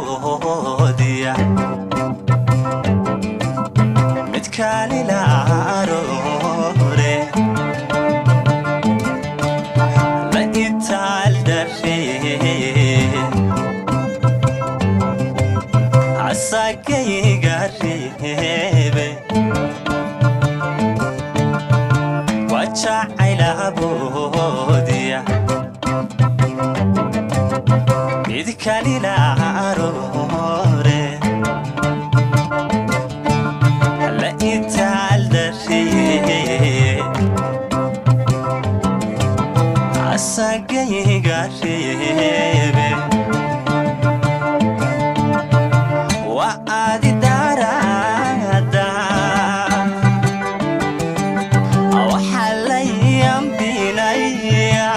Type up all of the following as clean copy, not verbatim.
Wajacaylaboodiya mid kalila aroore la itaal daree asagayga reebe. Wajacaylaboodiya mid kalila aroore la itaal daree asagayga reebe. Wa aadi darada waxaa la yambinaya,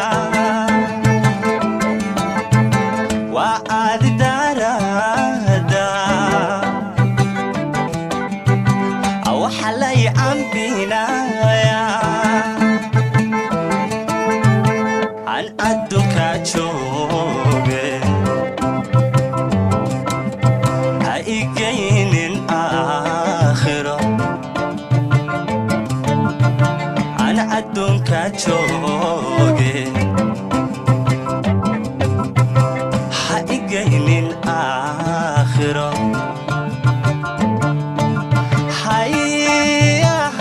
waa aadi darada waxa lay cambinaya aan adduunka jooge, ha igaynin aakhiro. Aan adduunka jooge, ha igaynin aakhiro.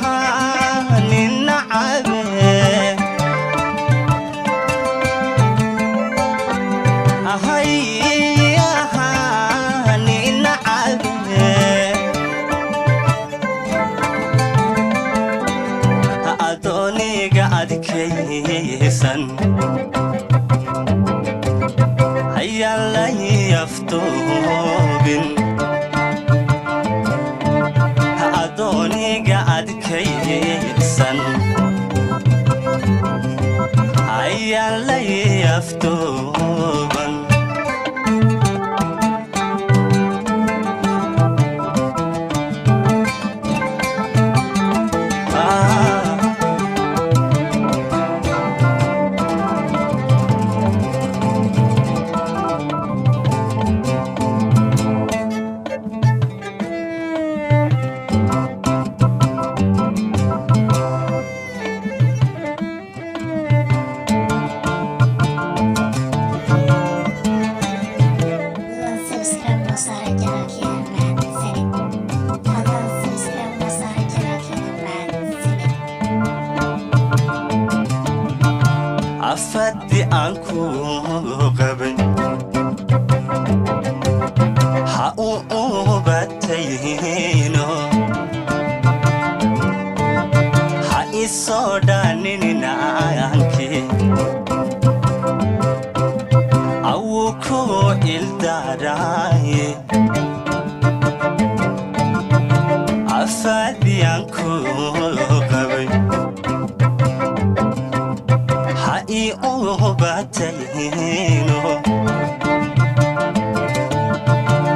Hayahanin nacabe, hayahanin nacabe, adooniga adkaysan hayaan layaftoobin. Adooniga adkaysan hayaan layaftooban. Fadlan subscribe noo saara channelkeena, mahadsanid. Fadlan subscribe noo saara channelkeena, mahadsanid. Afadii aan ku qabay ha uu ubatayno, ha isoo dhanininaanki awuu ku ildaraaye. Afadii aan ku qabay ha ii ubatayno,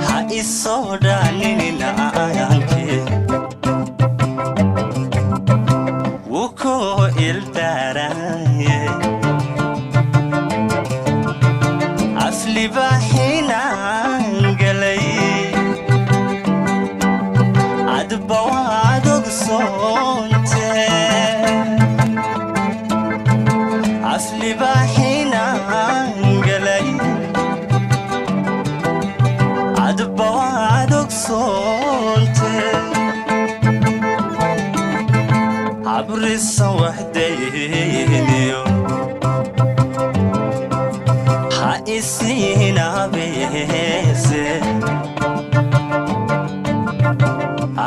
ha isoo dhanininaanki wuu ku ildaraaye. Aflibaaxinaan galay adba waad ogsoonte, aflibaaxinaan galay adba waad ogsoonte. Cabrisan waxdayniyo ha isiinabeese,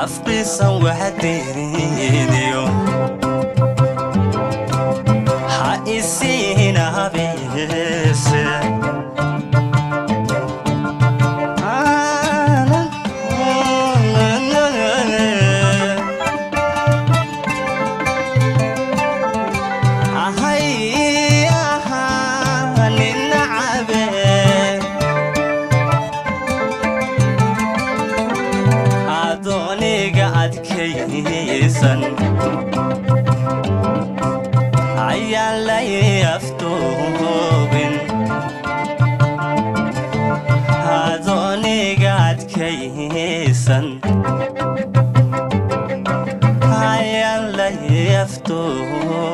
afqisan waxdayniyo ha isiinabeese. Ahay. adkaysan, ayaan lay afduubin, adooniga adkaysan, ayaan lay afduubin.